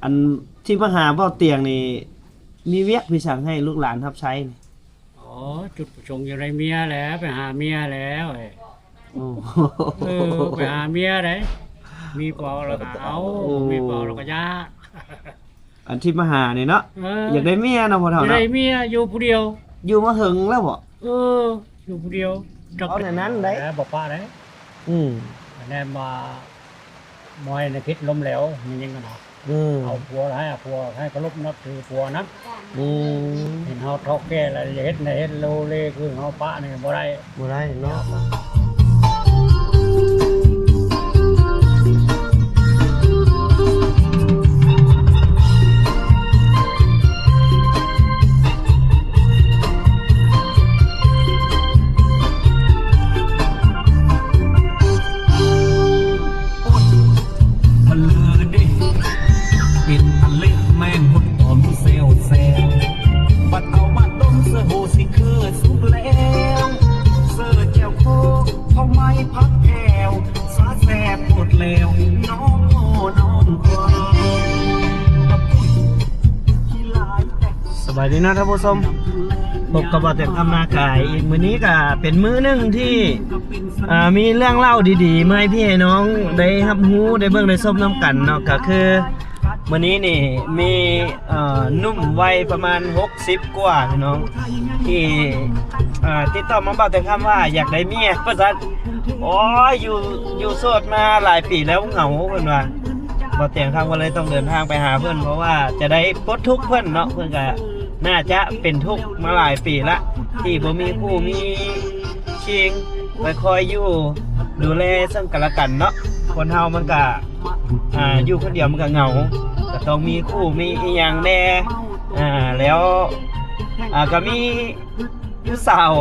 ອັນທີ່ມາຫາເບົາຕຽງນີ້ ມີວຽກມີຫຍັງໃຫ້ລູກຫຼານຮັບໃຊ້ນີ້? ອໍ ຈຸດປະສົງຢາກໄດ້ເມຍແຫຼະ ໄປຫາເມຍແລ້ວ. ໂອ້ ເອີ ໄປຫາເມຍໃດ໋ ມີຜູ້ເອົາແລ້ວກໍເອົາ ໂອ້ ບໍ່ມີຜູ້ເອົາແລ້ວກໍຢ່າ. ອັນທີ່ມາຫານີ້ເນາະ ເອີ ຢາກໄດ້ເມຍເນາະພໍ່ເຖົ້າເນາະ ຢາກໄດ້ເມຍ ຢູ່ຜູ້ດຽວ ຢູ່ມາເຫິງແລ້ວບໍ? ເອີ ຢູ່ຜູ້ດຽວ ຈັກເອົາແນວນັ້ນໃດ໋ ແລ້ວບໍ່ປະໃດ໋. ອືມ ແນມວ່າມວຍໃນພິດລົມແຫຼວ ມີຫຍັງກັນນະ ອືມ ເອົາຜົວໃຫ້ ເອົາຜົວໃຫ້ເຄົາລົບນັບຖືຜົວນຳ. ອືມ ເຫັນເຮົາເຖົ້າແກ່ແລ້ວ ຢ່າເຮັດໃນເຮັດໂລເລຄືເຮົາປະນີ້ບໍ່ໄດ້ ບໍ່ໄດ້ເນາະ. ເປັນທະເລແມ່ນຫົດຫອມແຊວໆ ບັດເອົາມາຕົ້ມເສືອໂຫຊິຄືສຸກແລ້ວ ເສືອແຈ່ວໂຄກ ເຂົ້າໄມ້ຜັກແພ້ວ ສາແຊບໂພດແລ້ວ ນ້ອງງົວນ້ອງຄວາຍ. ສະບາຍດີເນາະທ່ານຜູ້ຊົມ ພົບກັບບ່າວແຕງຄຳນາກາຍອີກ. ມື້ນີ້ກະເປັນມື້ໜຶ່ງທີ່ ອ່າ ມີເລື່ອງເລົ່າດີໆ ມາໃຫ້ພີ່ໃຫ້ນ້ອງໄດ້ຮັບຮູ້ ໄດ້ເບິ່ງໄດ້ຊົມນຳກັນເນາະ ກະຄື ມື້ນີ້ນີ້ມີ ເອີ ໜຸ່ມໄວປະມານຫົກສິບກວ່າພີ່ນ້ອງ ທີ່ ເອີ ຕິດຕໍ່ມາບ່າວແຕງຄຳວ່າຢາກໄດ້ເມຍວ່າຊັ້ນ. ໂອ້ຍ ຢູ່ ຢູ່ໂສດມາຫຼາຍປີແລ້ວ ເຫງົາ ເພິ່ນວ່າ. ບ່າວແຕງຄຳກໍເລີຍຕ້ອງເດີນທາງໄປຫາເພິ່ນ ເພາະວ່າຈະໄດ້ປົດທຸກເພິ່ນເນາະ ເພິ່ນກໍໜ້າຈະເປັນທຸກມາຫຼາຍປີລະ ທີ່ບໍ່ມີຄູ່ມີ ຄີງ ໄປຄອຍຢູ່ດູແລເຊິ່ງກັນແລະກັນເນາະ. ຄົນເຮົາມັນກະ ອ່າ ຢູ່ຄົນດຽວມັນກະເຫງົາ ກະຕ້ອງມີຄູ່ມີອີ່ຫຍັງແດ່. ອ່າ ແລ້ວ ອ່າ ກະມີຜູ້ສາວ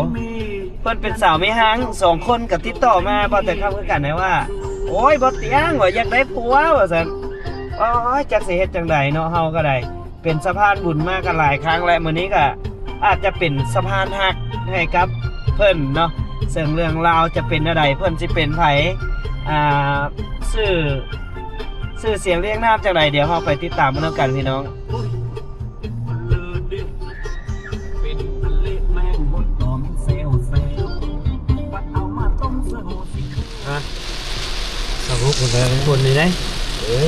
ເພິ່ນເປັນສາວແມ່ຮ້າງສອງຄົນ ກະຕິດຕໍ່ມາບ່າວແຕງຄຳຄືກັນໄດ້ວ່າ ໂອ້ຍ ບ່າວຕຽງວ່າຢາກໄດ້ຜົວວ່າຊັ້ນ. ໂອ້ຍ ຈັກຊິເຮັດຈັ່ງໃດເນາະ ເຮົາກໍໄດ້ ເປັນສະພານບຸນມາກັນຫຼາຍຄັ້ງແລ້ວ ມື້ນີ້ກໍອາດຈະເປັນສະພານຮັກໃຫ້ກັບເພິ່ນເນາະ. ເຊິ່ງເລື່ອງລາວຈະເປັນແນວໃດ ເພິ່ນຊິເປັນໃຜ ອ່າ ຊື່ ຊື່ສຽງລຽງນາມຈັ່ງໃດ ດຽວເຮົາໄປຕິດຕາມເບິ່ງນຳກັນພີ່ນ້ອງ. ຮະ ສະຫຸກຄົນໃດ ຄົນນີ້ໄດ໋ ເອີ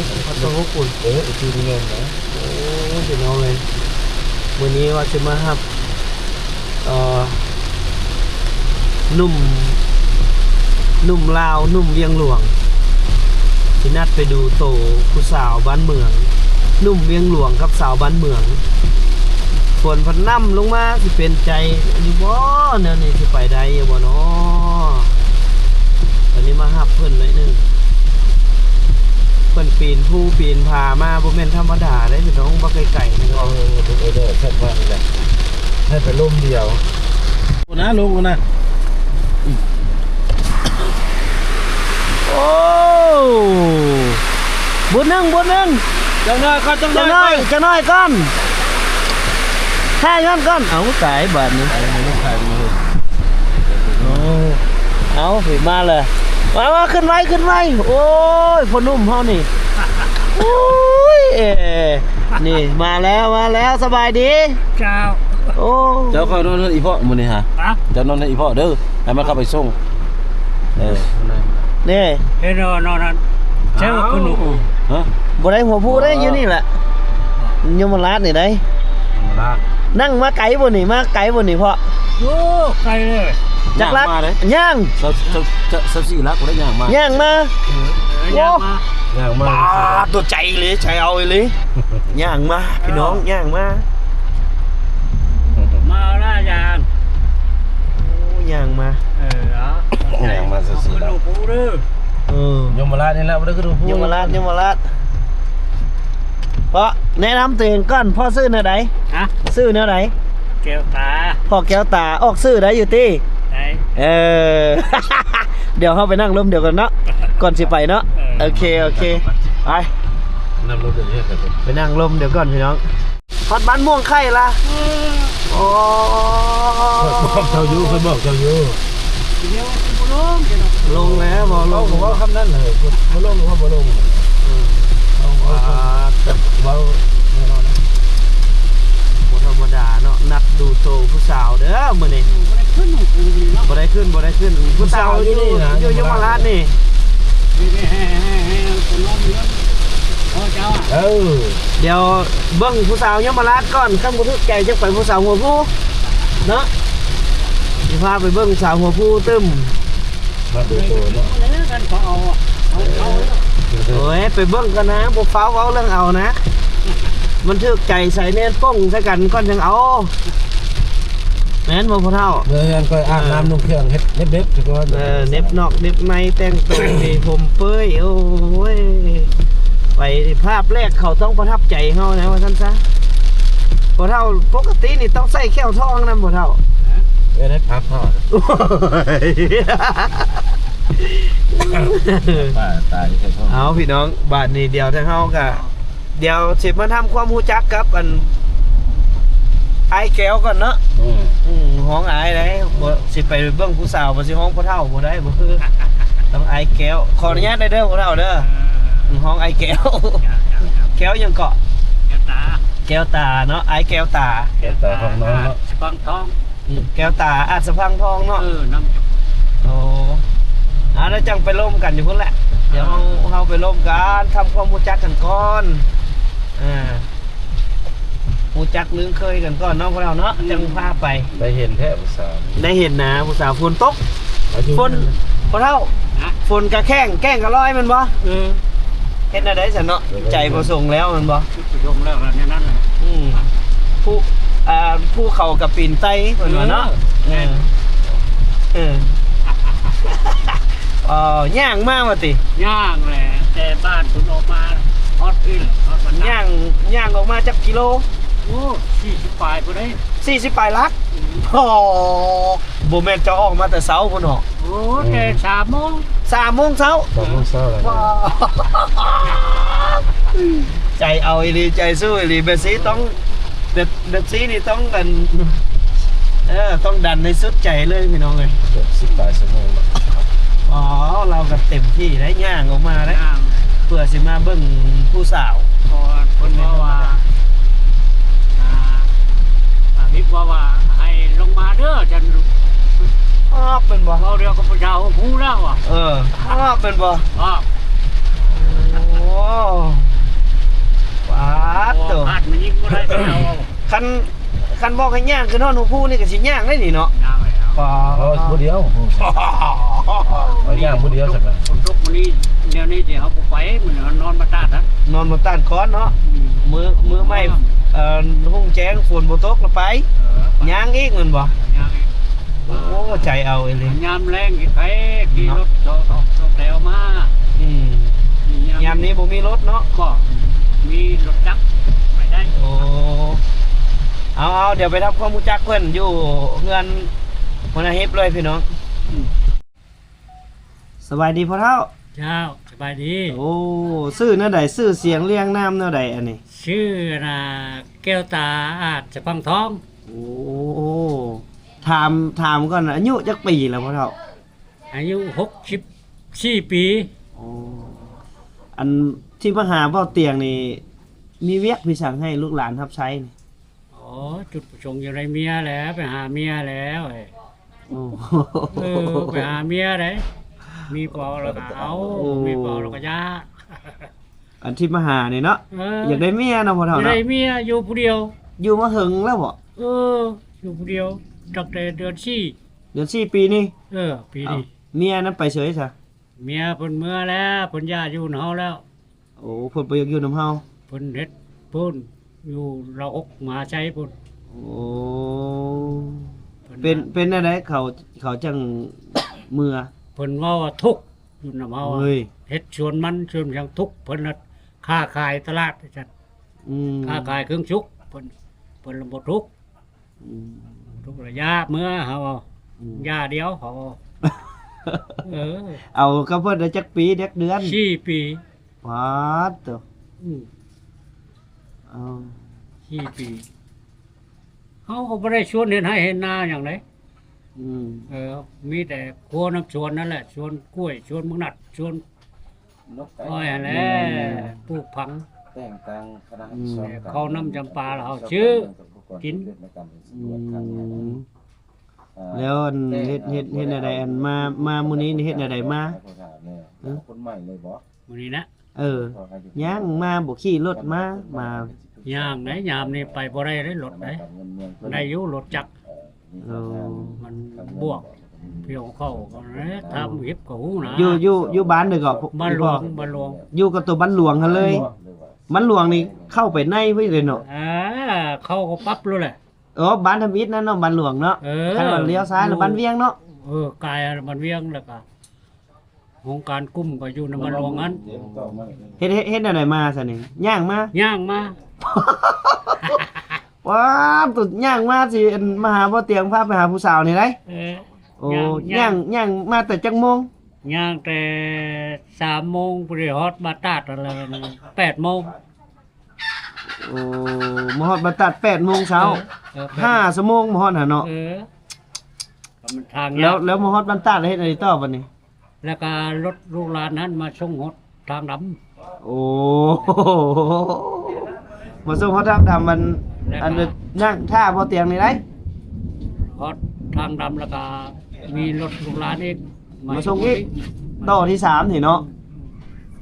ສະຫຸກຄົນ ເອີ ອີກທີໜຶ່ງນະ. ໂອ້ ພີ່ນ້ອງເອີຍ ມື້ນີ້ວ່າຊິມາຮັບ ເອີ ໜຸ່ມ ໜຸ່ມລາວ ໜຸ່ມວຽງຫຼວງ ຊິນັດໄປດູໂຕຜູ້ສາວບ້ານເມືອງ. ໜຸ່ມວຽງຫຼວງກັບສາວບ້ານເມືອງ ຝົນພັດນ້ຳລົງມາ ຊິເປັນໃຈຢູ່ບໍ່ ແນວນີ້ຊິໄປໄດ້ຢູ່ບໍ່ນໍ? ວັນນີ້ມາຮັບເພິ່ນໜ້ອຍໜຶ່ງ ເພິ່ນປີນພູປີນຜາມາ ບໍ່ແມ່ນທຳມະດາເດ້ພີ່ນ້ອງ ບັກໄກໆນີ້. ເອີ ເອີ ເດີ ເຊີນມານີ້ແຫຼະ ໃຫ້ໄປລົມດຽວ. ໂອ້ນະ ລົງພຸ້ນນະ. ໂອ້ ບຸນໜຶ່ງ ບຸນໜຶ່ງ ຈັກໜ້ອຍກ່ອນ ຈັກໜ້ອຍ ຈັກໜ້ອຍກ່ອນ ແທ້ຍ້ອນກ່ອນ. ເອົ້າ ຕາຍບາດນີ້. ໂອ້ ເອົ້າ ມາແລ້ວ ມາ ມາ ຂຶ້ນໄວ້ ຂຶ້ນໄວ້. ໂອ້ຍ ພໍ່ໜຸ່ມເຮົານີ້ ໂອ້ຍ ເອ ນີ້ມາແລ້ວ ມາແລ້ວ ສະບາຍດີ. ເຈົ້າ ໂອ້ ເຈົ້າເຂົ້ານອນເຮືອນອີ່ພໍ່ມື້ນີ້ຫາ ຮະ ເຈົ້ານອນເຮືອນອີ່ພໍ່ເດີ ໃຫ້ມັນເຂົ້າໄປສົ່ງ. ເອີ ນີ້ ເຮັດນອນນັ້ນ ໃຊ່ວ່າຄືໜູ ຮະ ບໍ່ໄດ້ຫົວຜູ້ເດ້ ຢູ່ນີ້ແຫຼະ ຍົມມະລາດນີ້ໄດ໋. ຍັງມາໄກບໍ່ນີ້ ມາໄກບໍ່ນີ້ພໍ່? ໂອ້ ໄກເລີຍ ຈັກຫຼັກ ຍ່າງມາເດ້ ຍ່າງ ຊາວສີ່ຫຼັກບໍ່ໄດ້ ຍ່າງມາ ຍ່າງມາ ເອີ ຍ່າງມາ ຍ່າງມາ ປາດ ຕົວໃຈອີ່ຫຼີ ໃຈເອົາອີ່ຫຼີ ຍ່າງມາພີ່ນ້ອງ ຍ່າງມາ ມາເອົາລະຢ່າງ ໂອ້ ຍ່າງມາ ເອີ ເອົາ ຍ່າງມາຊາວສີ່ຫຼັກ ເອົາຂຶ້ນຫູປູເດີ ເອີ ຍົມມະລາດນີ້ແຫຼະ ບໍ່ໄດ້ຂຶ້ນຫູປູ ຍົມມະລາດ ຍົມມະລາດ. ພໍ່ ແນະນຳຕົວເອງກ່ອນ ພໍ່ຊື່ແນວໃດ? ຮະ ຊື່ແນວໃດ? ແກ້ວຕາ ພໍ່ແກ້ວຕາ ອອກຊື່ໄດ້ຢູ່ຕິ? ໄດ້ ເອີ ດຽວເຮົາໄປນັ່ງລົມດຽວກັນເນາະ ກ່ອນຊິໄປເນາະ ເອີ ໂອເຄ ໂອເຄ ໄປ ນັ່ງລົມດຽວນີ້ ໄປນັ່ງລົມດຽວກ່ອນພີ່ນ້ອງ. ຮອດບ້ານມ່ວງໄຂ່ລະ ເອີ ໂອ້ ເຈົ້າຢູ່ ເພິ່ນບອກເຈົ້າຢູ່ ດຽວຊິບໍ່ລົງ ລົງແລ້ວ ບໍ່ລົງ ເວົ້າຄຳນັ້ນເລີຍ ບໍ່ລົງ ເວົ້າບໍ່ລົງ ເອີ ເວົ້າ ເວົ້າ ເວົ້າ ຂຶ້ນບໍ່ໄດ້ຂຶ້ນ ຜູ້ສາວຢູ່ ຜູ້ສາວຢູ່ນີ້ນະ ຢູ່ຍົມມະລາດນີ້ ນີ້ ນີ້ ແຫ່ ແຫ່ ແຫ່ ແຫ່ ຄົນນ້ອງຢູ່ນັ້ນ ເອີ ເຈົ້າ ເອີ ດຽວເບິ່ງຜູ້ສາວຍົມມະລາດກ່ອນ ຄັນບໍ່ຖືກໃຈຈັ່ງໄປຜູ້ສາວຫົວພູເນາະ ຊິພາໄປເບິ່ງສາວຫົວພູຕື່ມ ມາໂດຍໂຕເນາະ ເອີ ກັນເຂົາເອົາ ເອົາ ເອົາ ໂອ້ຍ ໄປເບິ່ງກ່ອນນະ ບໍ່ຟ້າວເວົ້າເລື່ອງເອົານະ ມັນຖືກໃຈໃສແມ່ນປົງໃສ່ກັນກ່ອນຈັ່ງເອົາ. ແມ່ນບໍ່ພໍ່ເຖົ້າ? ເມື່ອເຮືອນຂ້ອຍອາບນ້ຳນຸ່ງເຄື່ອງເຮັດເລັບໆ ເອີ ເນັບນອກເນັບໃນ ແຕ່ງໂຕດີ ຜົມເປີຍ ໂອ້ຍ ໄປພາບແລກເຂົາຕ້ອງປະທັບໃຈເຮົານະ ວ່າຊັ້ນຊະ ພໍ່ເຖົ້າ ປົກກະຕິນີ້ຕ້ອງໃສ່ແຂ້ວທອງນຳພໍ່ເຖົ້າ ເອີ ໄດ້ພັກເຮົາ ໂອ້ຍ ຕາຍ ຕາຍ ເອົາ ພີ່ນ້ອງ ບາດນີ້ດຽວທາງເຮົາກະ ດຽວຊິມາທຳຄວາມຮູ້ຈັກກັບອັນ ອ້າຍແກ້ວກ່ອນເນາະ ອືມ ອືມ ຫ້ອງອ້າຍໃດ ບໍ່ ຊິໄປເບິ່ງຜູ້ສາວ ບໍ່ຊິຮ້ອງພໍ່ເຖົ້າບໍ່ໄດ້ ບໍ່ຄື ຕ້ອງອ້າຍແກ້ວ ຂໍອະນຸຍາດໄດ້ເດີພໍ່ເຖົ້າເດີ ເອີ ຮ້ອງອ້າຍແກ້ວ ແກ້ວຫຍັງເກາະ ແກ້ວຕາ ແກ້ວຕາເນາະ ອ້າຍແກ້ວຕາ ແກ້ວຕາຂອງນ້ອງເນາະ ອາດສະພັງທອງ ອືມ ແກ້ວຕາອາດສະພັງທອງເນາະ ເອີ ນຳ ໂອ້ ອ່າ ແລ້ວຈັ່ງໄປລົມກັນຢູ່ພຸ້ນແຫຼະ ດຽວເຮົາ ເຮົາໄປລົມກັນ ທຳຄວາມຮູ້ຈັກກັນກ່ອນ ອ່າ ຮູ້ຈັກລຶ້ງເຄີຍກັນກ່ອນເນາະ ພວກເຮົາເນາະ ອືມ ຈັ່ງພາໄປ ໄດ້ເຫັນແທ້ຜູ້ສາວ ໄດ້ເຫັນນະ ຜູ້ສາວ ຝົນຕົກ ຝົນ ພໍ່ເຖົ້າ ຝົນກະແຂ້ງ ແກ້ງກະລອຍແມ່ນບໍ່? ເອີ ເຮັດແນວໃດຊັ້ນເນາະ ໃຈບໍ່ສົງແລ້ວແມ່ນບໍ່? ຈຸດປະສົງແລ້ວແນວນັ້ນແຫຼະ ອືມ ພູ ອ່າ ພູເຂົາກະປີນໄຕ່ເພິ່ນວ່າເນາະ ເອີ ເອີ ເອີ ຍ່າງມາວ່າຕິ? ຍ່າງແຫຼະ ແຕ່ບ້ານພຸ້ນອອກມາຮອດພີ້ ຮອດບ້ານ ຍ່າງ ຍ່າງອອກມາຈັກກິໂລ? ໂອ້ ສີ່ສິບປາຍພຸ້ນເດ້ ສີ່ສິບປາຍຫຼັກ ອືມ ໂອ້ ບໍ່ແມ່ນເຈົ້າອອກມາແຕ່ເຊົ້າພຸ້ນເນາະ? ໂອ້ ແຕ່ສາມໂມງ ສາມໂມງເຊົ້າ ສາມໂມງເຊົ້າແລ້ວ ໃຈເອົາອີ່ຫຼີ ໃຈສູ້ອີ່ຫຼີ ແບບຊີ້ຕ້ອງ ແບບ ແບບຊີ້ນີ້ຕ້ອງອັນ ເອີ ຕ້ອງດັນໃຫ້ສຸດໃຈເລີຍພີ່ນ້ອງເອີຍ ເກືອບສິບປາຍຊົ່ວໂມງເນາະ ອໍ ລາວກໍເຕັມທີ່ໄດ໋ ຍ່າງອອກມາໄດ໋ ຍ່າງ ເພື່ອຊິມາເບິ່ງຜູ້ສາວ ເພາະວ່າເພິ່ນເວົ້າວ່າ ອ່າ ອາ ວິບເວົ້າວ່າໃຫ້ລົງມາເດີ ຈັ່ງ ອອບແມ່ນບໍ່? ເວົ້າດຽວກັບຜູ້ສາວຮູ້ແລ້ວວ່າ ເອີ ອອບແມ່ນບໍ່? ອອບ ໂອ້ ປາດໂຕ ຂາດມາຍິງບໍ່ໄດ້ ຄັນ ຄັນບອກໃຫ້ຍ່າງຂຶ້ນຮອດຫົວພູນີ້ກໍຊິຍ່າງໄດ້ນີ້ເນາະ ຍ່າງແລ້ວ ປາດ ເອີ ຜູ້ດຽວ ຍ່າງຜູ້ດຽວຊັ້ນນະ ຝົນຕົກມື້ນີ້ ແນວນີ້ຊິເຮົາບໍ່ໄປ ມື້ນີ້ເຮົານອນບ້ານຕາດນະ ນອນບ້ານຕາດກ່ອນເນາະ ອືມ ມື້ ມື້ໃໝ່ ເອີ ຮຸ່ງແຈ້ງຝົນບໍ່ຕົກລະໄປ ເອີ ໄປ ຍ່າງອີກແມ່ນບໍ່? ຍ່າງອີກ ໂອ້ ໃຈເອົາອີ່ຫຼີ ຍາມແລງຊິໄປຂີ່ລົດສອງແຖວມາ ອືມ ຍາມນີ້ບໍ່ມີລົດເນາະ ກໍມີລົດຈັກໄປໄດ້ ໂອ້ ເອົາໆ ດຽວໄປທຳຄວາມຮູ້ຈັກເພິ່ນຢູ່ເຮືອນຫົວໜ້າຮິບເລີຍພີ່ນ້ອງ ອືມ ສະບາຍດີພໍ່ເຖົ້າ ເຈົ້າ ສະບາຍດີ ໂອ້ ຊື່ແນວໃດ? ຊື່ສຽງລຽງນາມແນວໃດອັນນີ້? ຊື່ ອັນນ່າ ແກ້ວຕາ ອາດສະພັງທອງ ໂອ້ ຖາມ ຖາມກ່ອນ ອາຍຸຈັກປີແລ້ວພໍ່ເຖົ້າ? ອາຍຸຫົກສິບສີ່ປີ ໂອ້ ອັນທີ່ມາຫາເບົາຕຽງນີ້ ມີວຽກມີຫຍັງໃຫ້ລູກຫຼານຮັບໃຊ້ນີ້? ອໍ ຈຸດປະສົງຢາກໄດ້ເມຍແຫຼະ ໄປຫາເມຍແຫຼະ ໂອ້ ເອີ ໄປຫາເມຍເດ້ ມີຜູ້ເອົາແລ້ວກໍເອົາ ໂອ້ ບໍ່ມີຜູ້ເອົາແລ້ວກໍຢ່າ ອັນທີ່ມາຫານີ້ເນາະ ເອີ ຢາກໄດ້ເມຍເນາະພໍ່ເຖົ້າເນາະ ຢາກໄດ້ເມຍ ຢູ່ຜູ້ດຽວ ຢູ່ມາເຫິງແລ້ວບໍ? ເອີ ຢູ່ຜູ້ດຽວ ຕັ້ງແຕ່ເດືອນສີ່ ເດືອນສີ່ປີນີ້ ເອີ ປີນີ້ ເມຍນັ້ນໄປໃສຊະ? ເມຍເພິ່ນເມືອແລ້ວ ເພິ່ນຢ່າຢູ່ນຳເຮົາແລ້ວ ໂອ້ ເພິ່ນບໍ່ຢາກຢູ່ນຳເຮົາ ເພິ່ນເຮັດພຸ້ນ ຢູ່ລາວອົກ ມະຫາໄຊພຸ້ນ ໂອ້ ເພິ່ນ ເປັນ ເປັນແນວໃດເຂົາ ເຂົາຈັ່ງເມືອ? ເພິ່ນເວົ້າວ່າທຸກຢູ່ນຳເຮົາ ເອີຍ ເຮັດສວນມັນສວນຫຍັງທຸກ ເພິ່ນລະຄ້າຂາຍຕະຫຼາດວ່າຊັ້ນ ອືມ ຄ້າຂາຍເຄື່ອງສຸກ ເພິ່ນ ເພິ່ນລະບໍ່ທຸກ ອືມ ທຸກລະຢ່າເມືອ ເຮົາເວົ້າ ອືມ ຢ່າດຽວ ເຮົາເວົ້າ ເອີ ເອົາກັບເພິ່ນໄດ້ຈັກປີ ຈັກເດືອນ? ສີ່ປີ ປາດໂຕ ອືມ ເອົາ ສີ່ປີ ເຮົາກໍບໍ່ໄດ້ຊວນເຮັດໄຮ່ເຮັດນາຫຍັງເດ້ ອືມ ເອີ ມີແຕ່ຄົວນຳສວນນັ້ນແຫຼະ ສວນກ້ວຍ ສວນບັກນັດ ສວນ ນົກໄກ່ ອ້ອຍຫັ້ນແຫຼະ ອືມ ປູກຝັງ ແຕ່ງຕັ້ງຄະນະ ອືມ ເຂົ້ານຳຈຳປາລະເຮົາຊື້ກິນ ອືມ ແລ້ວອັນເຮັດ ເຮັດ ເຮັດແນວໃດ ອັນມາ ມາມື້ນີ້ນີ້ເຮັດແນວໃດມາ? ຮະ? ຄົນໃໝ່ເລີຍບໍ່? ມື້ນີ້ນະ? ເອີ ຍ່າງມາບໍ່? ຂີ່ລົດມາ? ມາ ຍ່າງໄດ໋ ຍາມນີ້ໄປບໍ່ໄດ້ເດ້ລົດໄດ໋. ໄດ້ຢູ່ລົດຈັກ. ໂອ້ ມັນບວກ ພຽວເຂົ້າກໍແຫຼະ ຖາມເຮັບກໍຮູ້ນະ. ຢູ່ ຢູ່ ຢູ່ບ້ານໃດກໍ? ບ້ານຫຼວງ ບ້ານຫຼວງ. ຢູ່ກັບຕົວບ້ານຫຼວງຫັ້ນເລີຍ. ບ້ານຫຼວງນີ້ເຂົ້າໄປໃນພຸ້ນເດ້ເນາະ. ອ່າ ເຂົ້າກໍປັບໂລດແຫຼະ. ອໍ ບ້ານທຳອິດນັ້ນເນາະ ບ້ານຫຼວງເນາະ. ເອີ ຄັນວ່າລ້ຽວຊ້າຍແລ້ວບ້ານວຽງເນາະ. ເອີ ກາຍບ້ານວຽງ ແລ້ວກໍໂຮງການກຸ້ມກໍຢູ່ໃນບ້ານຫຼວງຫັ້ນ. ເຮັດ ເຮັດ ເຮັດແນວໃດມາຊັ້ນນີ້? ຍ່າງມາ? ຍ່າງມາ. ວ້າ ໂທ້ ຍ່າງມາຊິ ອັນ ມາຫາບໍ່ຕຽງ ພາໄປຫາຜູ້ສາວນີ້ໄດ໋. ເອີ ໂອ້ ຍ່າງ ຍ່າງ ຍ່າງ ຍ່າງມາແຕ່ຈັກໂມງ? ຍ່າງແຕ່ສາມໂມງ ພໍດີຮອດບ້ານຕາດຫັ້ນແຫຼະ ແປດໂມງ. ໂອ້ ມາຮອດບ້ານຕາດແປດໂມງເຊົ້າ. ເອີ ເອີ ແປດໂມງ ຫ້າຊົ່ວໂມງມາຮອດຫັ້ນເນາະ. ເອີ ກໍມັນທາງຍາກ. ແລ້ວ ແລ້ວມາຮອດບ້ານຕາດແລ້ວເຮັດແນວໃດຕໍ່ບັດນີ້? ແລ້ວກໍລົດລູກຫຼານຫັ້ນມາສົ່ງຮອດທາງດຳ. ໂອ້ ມາສົ່ງຮອດທາງດຳ ມັນ ແລ້ວກໍ ອັນນັ້ນ ຖ້າບໍ່ຕຽງນີ້ໄດ໋ ຮອດທາງດຳ ແລ້ວກໍມີລົດລູກຫຼານອີກ ມາສົ່ງອີກ ມາສົ່ງອີກ ຕໍ່ທີສາມນີ້ເນາະ.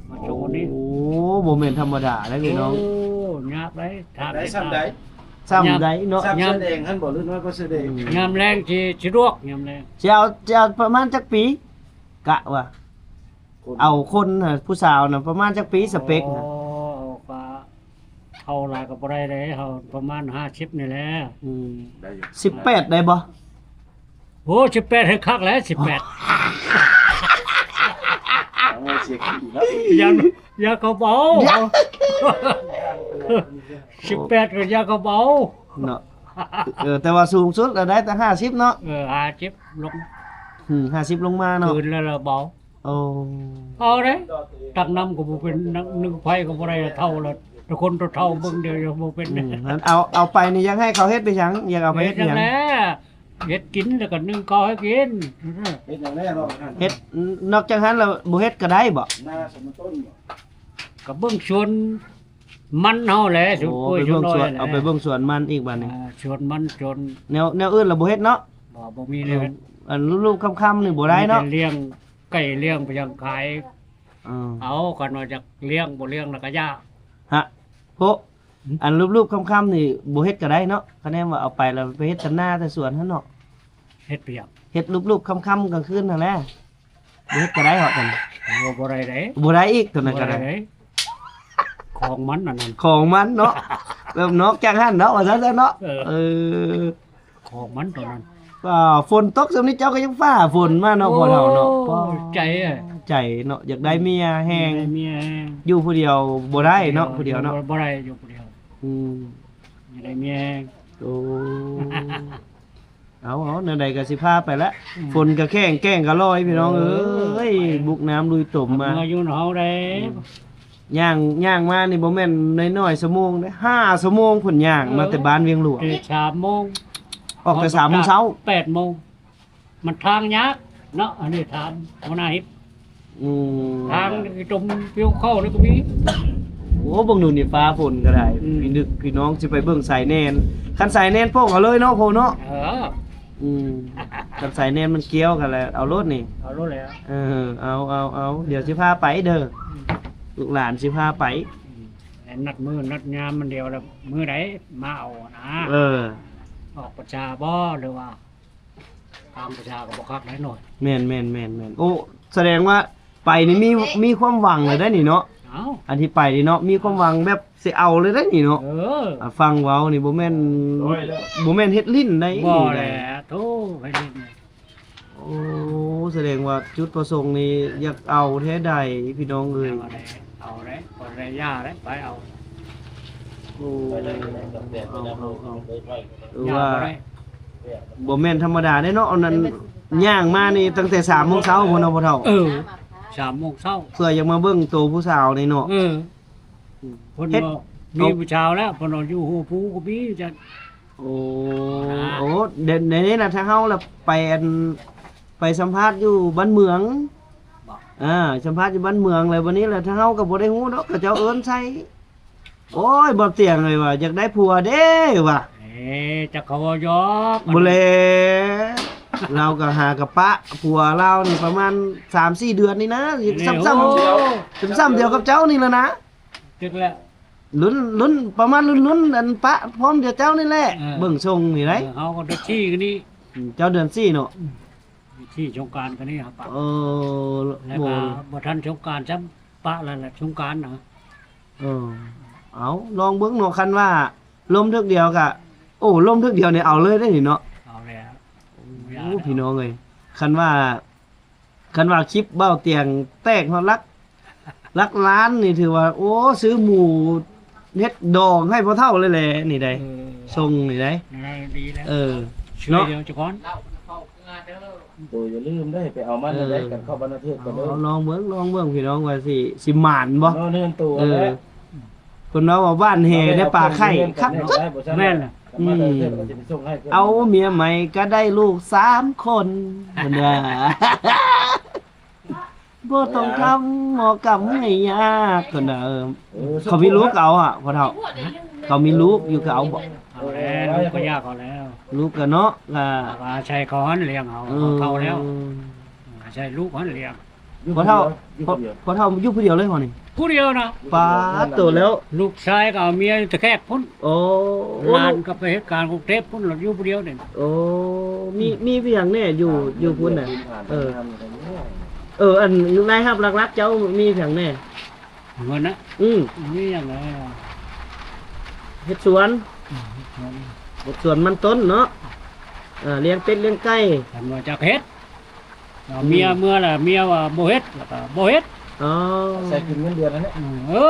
ມາສົ່ງນີ້ ໂອ້ ບໍ່ແມ່ນທຳມະດາເດ້ພີ່ນ້ອງ. ໂອ້ ຍາກເດ້ ທາງໄດ້ສ່ຳໃດ? ສ່ຳໃດເນາະ? ສ່ຳເສື້ອແດງຫັ້ນບໍ່ ຫຼືນ້ອຍກວ່າເສື້ອແດງ? ອືມ ຍາມແລງຊິສະດວກ ຍາມແລງ. ຊິເອົາ ຊິເອົາປະມານຈັກປີ? ກະວ່າ ຄົນ ເອົາຄົນ ຜູ້ສາວນະ ປະມານຈັກປີ ສະເປັກນະ? ອໍ ເອົາກະ ເຖົ້າຫຼາຍກໍບໍ່ໄດ້ເດ້ ເຮົາປະມານຫ້າສິບນີ້ແຫຼະ. ອືມ ໄດ້ຢູ່ ສິບແປດໄດ້ບໍ່? ໂອ້ ສິບແປດ ໃຫ້ຄັກແຫຼະ ສິບແປດ ເອົາໄວ້ເສຍຂີ້ເນາະ. ຢ່າ ຢ່າເຂົາເບົາ ຢ່າ ສິບແປດ ກໍຢ່າເຂົາເບົາເນາະ. ເອີ ແຕ່ວ່າສູງສຸດລະໄດ້ຕັ້ງຫ້າສິບເນາະ. ເອີ ຫ້າສິບລົງ ອືມ ຫ້າສິບລົງມາເນາະ ຄືນລະລະເບົາ. ໂອ້ ເອົາເດ້ ຕັກນ້ຳກໍບໍ່ເປັນ ນ- ໜຶ່ງໄຟກໍບໍ່ໄດ້ ເຖົ້າລະ ແຕ່ຄົນເຖົ້າເບິ່ງດຽວຍັງບໍ່ເປັນ. ອືມ ເອົາ ເອົາໄປນີ້ຢາກໃຫ້ເຂົາເຮັດໄປຫຍັງ? ຢາກເອົາໄປເຮັດຫຍັງ? ເຮັດແລ້ວ ເຮັດກິນ ແລ້ວກໍໜຶ້ງເຂົ້າໃຫ້ກິນ. ເຮັດຫຍັງແດ່ເນາະ? ເຮັດ ນອກຈາກຫັ້ນລະບໍ່ເຮັດກໍໄດ້ບໍ່? ນາສວນມັນຕົ້ນບໍ່? ກໍເບິ່ງສວນມັນເຮົາແຫຼະ. ໂອ້ ສວນກ້ວຍ ໄປເບິ່ງສວນ ສວນອ້ອຍ ເອົາໄປເບິ່ງສວນມັນອີກບາດນີ້. ອ່າ ສວນມັນ ສວນ ແນວ ແນວອື່ນລະບໍ່ເຮັດເນາະ? ບໍ່ ບໍ່ມີແນວເຮັດ. ເອີ ອັນລູບໆຄ່ຳໆນີ້ບໍ່ໄດ້ເນາະ? ມີແຕ່ລ້ຽງໄກ່ ລ້ຽງໄປຍັງຂາຍ. ເອີ ເອົາ ຄັນວ່າຢາກລ້ຽງ ບໍ່ລ້ຽງລະກະຢ່າ. ຮະ ໂພະ ອືມ ອັນລູບໆຄ່ຳໆນີ້ບໍ່ເຮັດກໍໄດ້ເນາະ? ຄະແນນວ່າເອົາໄປລະໄປເຮັດແຕ່ນາແຕ່ສວນຫັ້ນເນາະ. ເຮັດໄປຫຍັງ? ເຮັດລູບໆຄ່ຳໆກາງຄືນຫັ້ນແຫຼະ ບໍ່ເຮັດກໍໄດ້ເຫາະ. ໂອ້ ບໍ່ໄດ້ເດ້ ບໍ່ໄດ້ອີກ ຕົວນັ້ນກໍໄດ້ ຂອງມັນອັນນັ້ນ ຂອງມັນເນາະ. ແບບນອກຈາກຫັ້ນເນາະ ວ່າຊັ້ນເນາະ. ເອີ ເອີ ຂອງມັນຕົວນັ້ນ. ອ່າ ຝົນຕົກຊ່ຳນີ້ເຈົ້າກໍຍັງຟ້າຝົນມາເນາະ ໂອ້ ພໍ່ເຖົ້າເນາະ. ໂອ້ ໃຈ ໃຈເນາະ ຢາກໄດ້ເມຍແຮງ ຢາກໄດ້ເມຍແຮງ. ຢູ່ຜູ້ດຽວບໍ່ໄດ້ເນາະ ຜູ້ດຽວເນາະ ບໍ່ໄດ້ ຢູ່ຜູ້ດຽວ. ອືມ ຢາກໄດ້ເມຍແຮງ. ໂອ້ ເອົາ ເອົາ ແນວໃດກໍຊິພາໄປລະ. ອືມ ຝົນກໍແຂ້ງ ແກ້ງກໍລອຍ ພີ່ນ້ອງເອີຍ. ເອີ ໄປ ບຸກນ້ຳລຸຍຕົມມາ ເມືອຢູ່ນຳເຮົາໄດ໋. ອືມ ຍ່າງ ຍ່າງມານີ້ບໍ່ແມ່ນນ້ອຍໆຊົ່ວໂມງເດ້ ຫ້າຊົ່ວໂມງພຸ້ນ ຍ່າງມາແຕ່ ເອີ ບ້ານວຽງຫຼວງ ແຕ່ສາມໂມງ ອອກແຕ່ສາມໂມງເຊົ້າ ແປດໂມງ. ມັນທາງຍາກເນາະ ອັນນີ້ຖາມຫົວໜ້າເຮັດ. ອືມ ທາງຂີ້ຕົມປິວເຂົ້ານີ້ກໍມີ. ໂອ້ ເບິ່ງດູນີ້ ຟ້າຝົນກໍໄດ້. ອືມ ພີ່ນຶກ ພີ່ນ້ອງຊິໄປເບິ່ງສາຍແໜ້ນ ຄັນສາຍແໜ້ນໂປ່ງເອົາເລີຍເນາະ ໂພເນາະ. ເອີ ອືມ ຄັນສາຍແໜ້ນມັນກ່ຽວກັນແລ້ວ ເອົາໂລດນີ້ ເອົາໂລດແລ້ວ. ເອີ ເອົາ ເອົາ ເອົາ ດຽວຊິພາໄປເດີ ອືມ ລູກຫຼານຊິພາໄປ. ອືມ ແລ້ວນັດມື້ນັດຍາມມັນດຽວລະ ມື້ໃດມາເອົານະ. ເອີ ອອກພັນສາບໍ່ ຫຼືວ່າ ກາງປະຊາກໍບໍ່ຄັກໄດ໋ນ້ອຍ. ແມ່ນໆໆໆ ໂອ້ ສະແດງວ່າໄປນີ້ມີ ມີຄວາມຫວັງເລີຍໄດ໋ນີ້ເນາະ. ເອົ້າ ອັນທີ່ໄປນີ້ເນາະ ມີຄວາມຫວັງແບບຊິເອົາເລີຍໄດ໋ນີ້ເນາະ. ເອີ ອ່າ ຟັງເວົ້ານີ້ບໍ່ແມ່ນ ບໍ່ແມ່ນເຮັດຫຼິ້ນໄດ໋. ບໍ່ແຫຼະ ໂທ້ ໄປຫຼິ້ນ. ໂອ້ ສະແດງວ່າຈຸດປະສົງນີ້ຢາກເອົາແທ້ໃດ໋ ພີ່ນ້ອງເອີຍ. ເອົາໄດ໋ ເອົາໄດ໋ ບໍ່ໄດ້ຢ່າໄດ໋ ໄປເອົາ. ໂອ້ ເອົາ ເອົາ ເອົາ ຖືວ່າບໍ່ແມ່ນທຳມະດາເດ້ເນາະ ອັນນັ້ນ ຍ່າງມານີ້ຕັ້ງແຕ່ສາມໂມງເຊົ້າພຸ້ນເນາະ ພໍ່ເຖົ້າ. ເອີ ສາມໂມງເຊົ້າ ເພື່ອຢາກມາເບິ່ງໂຕຜູ້ສາວນີ້ເນາະ. ເອີ ເພິ່ນ ເຮັດ ມີຜູ້ສາວແລ້ວ ເພິ່ນວ່າຢູ່ຫົວພູກໍມີຈັ່ງ. ໂອ້ ອ່າ ໂອ້ ດຽວນີ້ນະ ທາງເຮົາລະໄປ ອັນ ໄປສຳພາດຢູ່ບ້ານເມືອງ. ບໍ່ ອ່າ ສຳພາດຢູ່ບ້ານເມືອງ ແລ້ວບັດນີ້ລະ ທາງເຮົາກໍບໍ່ໄດ້ຮູ້ດອກ ເຂົາເຈົ້າເອີ້ນໃສ່. ໂອ້ຍ ບໍ່ຕຽງເອີຍວ່າ ຢາກໄດ້ຜົວເດ້ວ່າ. ເອີ ຈັກເຂົາເວົ້າຢອກ. ບໍ່ແລະ ລາວກໍຫາກະປະຜົວລາວນີ້ປະມານສາມສີ່ເດືອນນີ້ນະ ຊ້ຳໆ ໂອ້ ຊ້ຳໆດຽວກັບເຈົ້ານີ້ແຫຼະນະ ຈັກແລ້ວ ລຸ້ນ ລຸ້ນປະມານລຸ້ນໆ ອັນປະພ້ອມດຽວເຈົ້ານີ້ແຫຼະ ເອີ ເບິ່ງຊົງນີ້ໄດ໋ ເອີ ເຮົາກໍເດືອນສີ່ນີ້ ເຈົ້າເດືອນສີ່ເນາະ ອືມ ສີ່ສົງການກໍນີ້ຫາປະ ເອີ ແລ້ວກໍບໍ່ທັນສົງການຊ້ຳ ປະແລ້ວແຫຼະສົງການນະ ເອີ ເອົາລອງເບິ່ງເນາະ ຄັນວ່າລົມເທື່ອດຽວກະ ໂອ້ ລົມເທື່ອດຽວນີ້ເອົາເລີຍເດ້ນີ້ເນາະ ເອົາແລ້ວ ໂອ້ ພີ່ນ້ອງເອີຍ ຄັນວ່າ ຄັນວ່າຄລິບເວົ້າຕຽງແຕກຮອດຫຼັກ ຫຼັກລ້ານນີ້ຖືວ່າ ໂອ້ ຊື້ໝູເຮັດດອງໃຫ້ພໍ່ເຖົ້າເລີຍແຫຼະນີ້ໃດ ເອີ ຊົງນີ້ໃດ ນັ້ນດີແລ້ວ ເອີ ຊ່ວຍ ເນາະ ດຽວເຈົ້າກ່ອນ ໂຕຢ່າລືມເດ້ ໄປເອົາມັນ ເອີ ໄດ້ກັນເຂົ້າບັນນະເທດກໍເດີ ເອົາລອງເບິ່ງ ລອງເບິ່ງພີ່ນ້ອງວ່າຊິ ຊິໝານບໍ່ ເນາະ ເຮືອນໂຕ ເອີ ແຫຼະ ເພິ່ນເວົ້າວ່າບ້ານແຫ່ໄດ້ປາໄຂ່ຄັກເນາະ ແມ່ນລະ ອືມ ເອົາເມຍໃໝ່ກໍໄດ້ລູກສາມຄົນ ເພິ່ນວ່າ ບໍ່ຕ້ອງທຳໝໍກຳໃຫ້ຍາກ ເພິ່ນວ່າ ເອີ ເອີ ເຂົາມີລູກເອົາອະພໍ່ເຖົ້າ ເຂົາມີລູກຢູ່ກໍເອົາບໍ່ ເອົາແລ້ວ ລູກກໍຢາກເອົາແລ້ວ ລູກກໍເນາະ ກໍອາໄສເຂົາຫັ້ນລ້ຽງເອົາ ເອີ ເຂົາແລ້ວ ອາໄສລູກຫັ້ນລ້ຽງ ຢູ່ຜູ້ເຖົ້າ ຢູ່ຜູ້ດຽວ ພໍ່ເຖົ້າຢູ່ຜູ້ດຽວເລີຍບໍ່ນີ້ ຜູ້ດຽວນະ ປາດໂຕແລ້ວ ລູກຊາຍກໍເອົາເມຍຢູ່ຕະແຄກພຸ້ນ ໂອ້ ຫຼານກໍໄປເຮັດການກຸງເທບພຸ້ນ ລະຢູ່ຜູ້ດຽວນີ້ ໂອ້ ມີ ອືມ ມີຫຍັງແດ່ຢູ່ ຢູ່ພຸ້ນນະ ເອີ ເອີ ອັນລາຍຮັບຫຼັກໆເຈົ້າມີຫຍັງແດ່ ເງິນນະ ອືມ ມີຫຍັງແດ່ ເຮັດສວນ ອືມ ເຮັດສວນ ເຮັດສວນມັນຕົ້ນເນາະ ເອີ ລ້ຽງເປັດລ້ຽງໄກ່ ຄັນວ່າຈັກເຮັດ ເອົາເມຍເມືອລະ ເມຍວ່າບໍ່ເຮັດ ລະກະບໍ່ເຮັດ ອໍ ໃສ່ກິນເງິນເດືອນຫັ້ນແຫຼະ ເອີ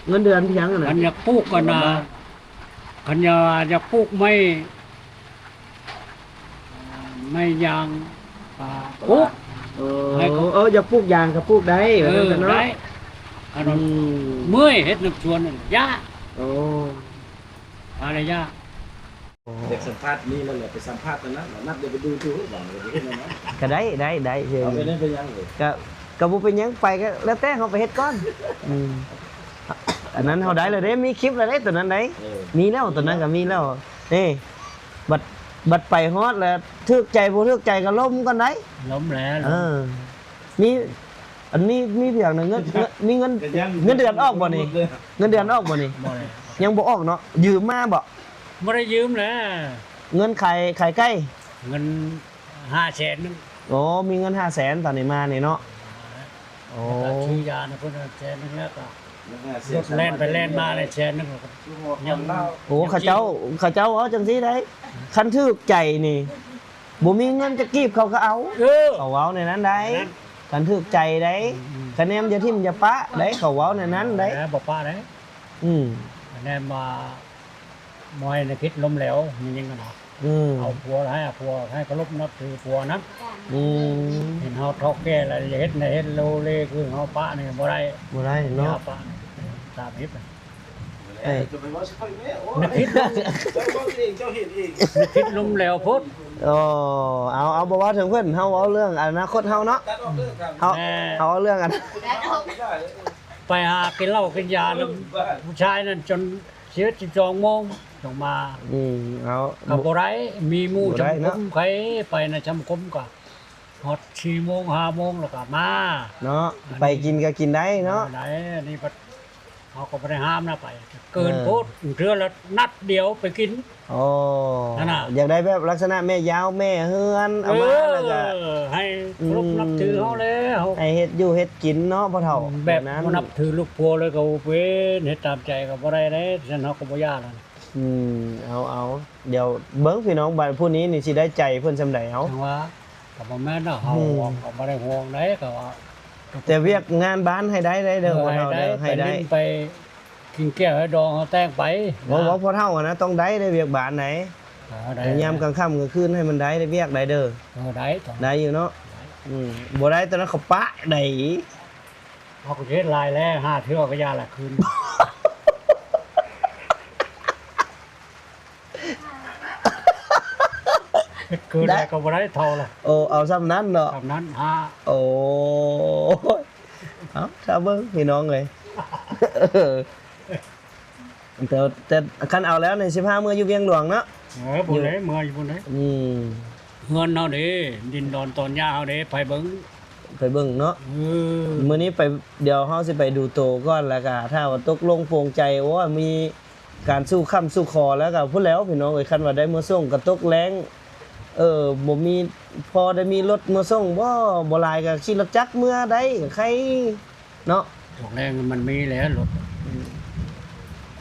ເງິນເດືອນພຽງຫັ້ນນະ ຄັນຢາກປູກກັນນະ ຄັນຢາກ ຢາກປູກໄມ້ ໄມ້ຢາງ ກະປູກ ເອີ ເອີ ຢາກປູກຢາງກະປູກໄດ້ ເອີ ວ່າຊັ້ນຊະເນາະ ໄດ້ ອືມ ເມື່ອຍເຮັດນຳສວນນັ້ນ ຢາກ ໂອ້ ອາລະຍາ ຢາກສຳພາດນີ້ແລ້ວແຫຼະ ໄປສຳພາດຕອນນັ້ນ ນັດເດີໄປດູຕູ ຫວັງວ່າຈະເຮັດແນວນັ້ນ ກໍໄດ້ ໄດ້ ໄດ້ ເອີ ເອົາໄປນັ້ນໄປຍັງເອີຍ ກໍ ກໍບໍ່ເປັນຫຍັງ ໄປກໍແລ້ວແຕ່ເຮົາໄປເຮັດກ່ອນ ອືມ ອັນນັ້ນເຮົາໄດ້ແລ້ວເດ້ ມີຄລິບແລ້ວເດ້ ຕົວນັ້ນໄດ໋ ເອີ ມີແລ້ວ ຕົວນັ້ນກໍມີແລ້ວ ນີ້ ບັດ ບັດໄປຮອດແລ້ວ ຖືກໃຈບໍ່ຖືກໃຈກໍລົມກ່ອນໄດ໋ ລົມແລ້ວ ເອີ ມີ ອັນມີ ມີພຽງໜຶ່ງ ເງິນ ເງິນ ມີເງິນ ເງິນເດືອນອອກບໍ່ນີ້ ເງິນເດືອນອອກບໍ່ນີ້ ບໍ່ແລ້ວ ຍັງບໍ່ອອກເນາະ ຢືມມາບໍ່ ບໍ່ໄດ້ຢືມແຫຼະ ເງິນຂາຍ ຂາຍໄກ່ ເງິນຫ້າແສນໜຶ່ງ ໂອ້ ມີເງິນຫ້າແສນຕອນນີ້ມານີ້ເນາະ ໂອ້ ແລ້ວກໍຊື້ຢານະເພິ່ນແສນໜຶ່ງ ແລ້ວກໍລົດແລ່ນໄປແລ່ນມາໄດ້ແສນໜຶ່ງ ຍັງ ໂອ້ ເຂົາເຈົ້າ ເຂົາເຈົ້າເວົ້າຈັ່ງຊີ້ໄດ໋ ຄັນຖືກໃຈນີ້ ບໍ່ມີເງິນຈັກກີບເຂົາກໍເອົາ ເອີ ເຂົາເວົ້າແນວນັ້ນໄດ໋ ຄັນຖືກໃຈໄດ໋ ອືມ ຄະແນນຢ່າຖິ້ມຢ່າປະໄດ໋ ເຂົາເວົ້າແນວນັ້ນໄດ໋ ບໍ່ປະໄດ໋ ອືມ ຄະແນນວ່າ ບໍ່ໃຫ້ນະຄິດລົ້ມແຫຼວ ມີຫຍັງກໍນະ ອືມ ເອົາຜົວໃຫ້ ເອົາຜົວໃຫ້ເຄົາລົບນັບຖືຜົວນຳ ອືມ ເຫັນເຮົາເຖົ້າແກ່ແລ້ວ ຢ່າເຮັດໃນເຮັດໂລເລຄືເຮົາປະນີ້ບໍ່ໄດ້ ບໍ່ໄດ້ເນາະ ປະນີ້ຕາມເຮັດນະ ເອີ ນະຄິດ ເຈົ້າເວົ້າເອງ ເຈົ້າເຫັນເອງ ນະຄິດລົ້ມແຫຼວໂພດ ໂອ້ ເອົາ ເອົາ ບໍ່ເວົ້າເຖິງເພິ່ນ ເຮົາເວົ້າເລື່ອງອະນາຄົດເຮົາເນາະ ເຮົາ ເຮົາເວົ້າເລື່ອງອັນ ໄປຫາກິນເຫຼົ້າກິນຢານຳຜູ້ຊາຍນັ້ນຈົນ ສິບເອັດ ສິບສອງໂມງຈັ່ງມາ ອືມ ເອົາ ກໍບໍ່ໄດ້ ມີໝູ່ ບໍ່ໄດ້ເນາະ ສະມາຄົມ ໃຜໄປໃນສະມາຄົມກໍຮອດສີ່ໂມງ ຫ້າໂມງ ແລ້ວກໍມາເນາະ ໄປກິນກໍກິນໄດ້ເນາະ ໄດ້ ອັນນີ້ບັດເຮົາກໍບໍ່ໄດ້ຫ້າມນະ ໄປ ເກີນໂພດ ເອີ ເທື່ອລະນັດດຽວໄປກິນ ໂອ້ ນັ້ນນະ ຢາກໄດ້ແບບລັກສະນະແມ່ຍາວແມ່ເຮືອນ ເອົາມາແລ້ວກໍ ເອີ ໃຫ້ເຄົາລົບ ອືມ ນັບຖືເຮົາແລ້ວ ໃຫ້ເຮັດຢູ່ເຮັດກິນເນາະພໍ່ເຖົ້າ ອືມ ແບບ ແບບນັ້ນ ບໍ່ນັບຖືລູກຜົວເລີຍກໍບໍ່ເປັນ ເຮັດຕາມໃຈກໍບໍ່ໄດ້ເດ້ ຊັ້ນເຮົາກໍບໍ່ຢາກ ອືມ ເອົາ ເອົາ ດຽວເບິ່ງພີ່ນ້ອງ ບາດຜູ້ນີ້ນີ້ຊິໄດ້ໃຈເພິ່ນສ່ຳໃດ ເອົາ ຈັ່ງວ່າ ກໍບໍ່ແມ່ນດອກ ເຮົາ ອືມ ຫວງກໍບໍ່ໄດ້ຫວງໃດ ກໍວ່າ ແຕ່ວຽກງານບ້ານໃຫ້ໄດ້ເດີ ເອີ ພໍ່ເຖົ້າເດີ ໃຫ້ໄດ້ ໃຫ້ໄດ້ ໄປກິນແກ້ວໃຫ້ດອງເຮົາແຕ່ງໄປ ເວົ້າ ນະ ເວົ້າພໍ່ເຖົ້າຫັ້ນນະ ຕ້ອງໄດ້ເດ້ວຽກບ້ານໃດ ເອີ ໄດ້ ຍາມກາງຄ່ຳກາງຄືນໃຫ້ມັນໄດ້ ໄດ້ວຽກໄດ້ເດີ ເອີ ໄດ້ ໄດ້ຢູ່ເນາະ ໄດ້ ອືມ ບໍ່ໄດ້ຕອນນັ້ນເຂົາປະໄດ໋ ເຮົາກໍເຮັດຫຼາຍແລ້ວ ຫ້າເທື່ອກໍຢ່າລະຄືນ ເຮັດຄືນແລ້ວກໍບໍ່ໄດ້ເທົ່າລະ ໂອ້ ເອົາສ່ຳນັ້ນເນາະ ສ່ຳນັ້ນ ຫ້າ ໂອ້ຍ ເອົາ ຖ້າເບິ່ງພີ່ນ້ອງເອີຍ ແຕ່ ແຕ່ຄັນເອົາແລ້ວນີ້ ສິພາເມືອຢູ່ວຽງຫຼວງເນາະ ເອີ ພຸ້ນເດ້ ເມືອຢູ່ພຸ້ນເດ້ ອືມ ເຮືອນເຮົາເດ້ ດິນດອນຕອນຫຍ້າເຮົາເດ້ ໄປເບິ່ງ ໄປເບິ່ງເນາະ ເອີ ມື້ນີ້ໄປ ດຽວເຮົາຊິໄປດູໂຕກ່ອນ ແລ້ວກະຖ້າວ່າຕົກລົງໂປງໃຈ ໂອ້ຍ ມີການສູ່ຄ້ຳສູ່ຂໍ ແລ້ວກະພຸ້ນແຫຼ້ວພີ່ນ້ອງເອີຍ ຄັນວ່າໄດ້ເມືອສົ່ງກະຕົກແລງ ເອີ ບໍ່ມີ ພໍໄດ້ມີລົດເມືອສົ່ງບໍ່ ບໍ່ຫຼາຍກະຂີ່ລົດຈັກເມືອໄດ້ກະໄຄເນາະ ຕົກແລງມັນມີແລ້ວລົດ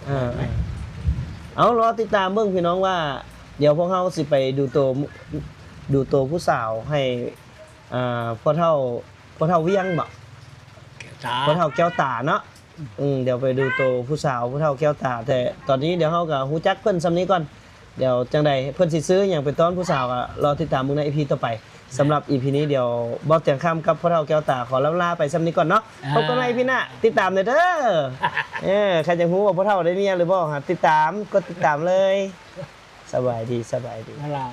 ເອີ ເອົາ ລໍຕິດຕາມເບິ່ງພີ່ນ້ອງວ່າ ດຽວພວກເຮົາຊິໄປດູໂຕ ດູໂຕຜູ້ສາວໃຫ້ ອ່າ ພໍ່ເຖົ້າ ພໍ່ເຖົ້າວຽງບໍ ຕາ ພໍ່ເຖົ້າແກ້ວຕາເນາະ ອືມ ດຽວໄປດູໂຕຜູ້ສາວ ພໍ່ເຖົ້າແກ້ວຕາ ແຕ່ຕອນນີ້ດຽວເຮົາກະຮູ້ຈັກເພິ່ນຊ່ຳນີ້ກ່ອນ ດຽວຈັ່ງໃດເພິ່ນຊິຊື້ຫຍັງໄປຕ້ອນຜູ້ສາວ ກະລໍຕິດຕາມເບິ່ງໃນອີພີຕໍ່ໄປ ສຳລັບອີພີນີ້ ດຽວບ່າວຕຽງຄຳກັບພໍ່ເຖົ້າແກ້ວຕາ ຂໍລ່ຳລາໄປຊ່ຳນີ້ກ່ອນເນາະ ພົບກັນໃໝ່ອີພີໜ້າ ຕິດຕາມແດ່ເດີ ເອີ ໃຄຢາກຮູ້ວ່າພໍ່ເຖົ້າໄດ້ເມຍຫຼືບໍ່ ຫາຕິດຕາມ ກົດຕິດຕາມເລີຍ ສະບາຍດີ ສະບາຍດີ ລາ